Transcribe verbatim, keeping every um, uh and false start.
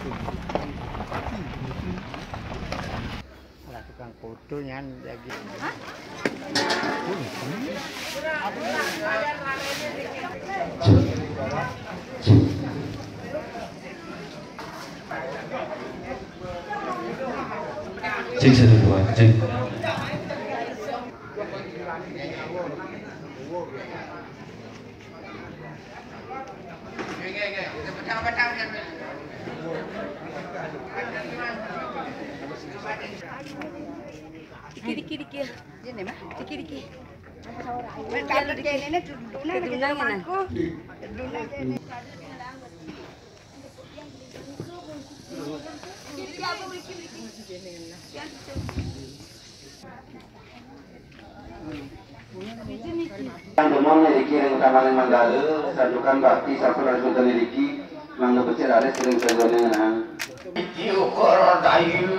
Lah tukang foto nyan lagi. Cek satu dua, cek. Dikit, dikit, dikit. Ini mah. Dikit, dikit. Kedunang ya, nah. Yang demen niriki ring utamaning mandala, santukan bakti sampun rajutan niriki, mangda becik raris ring sajeroning ngenang. Iki ukara dayu.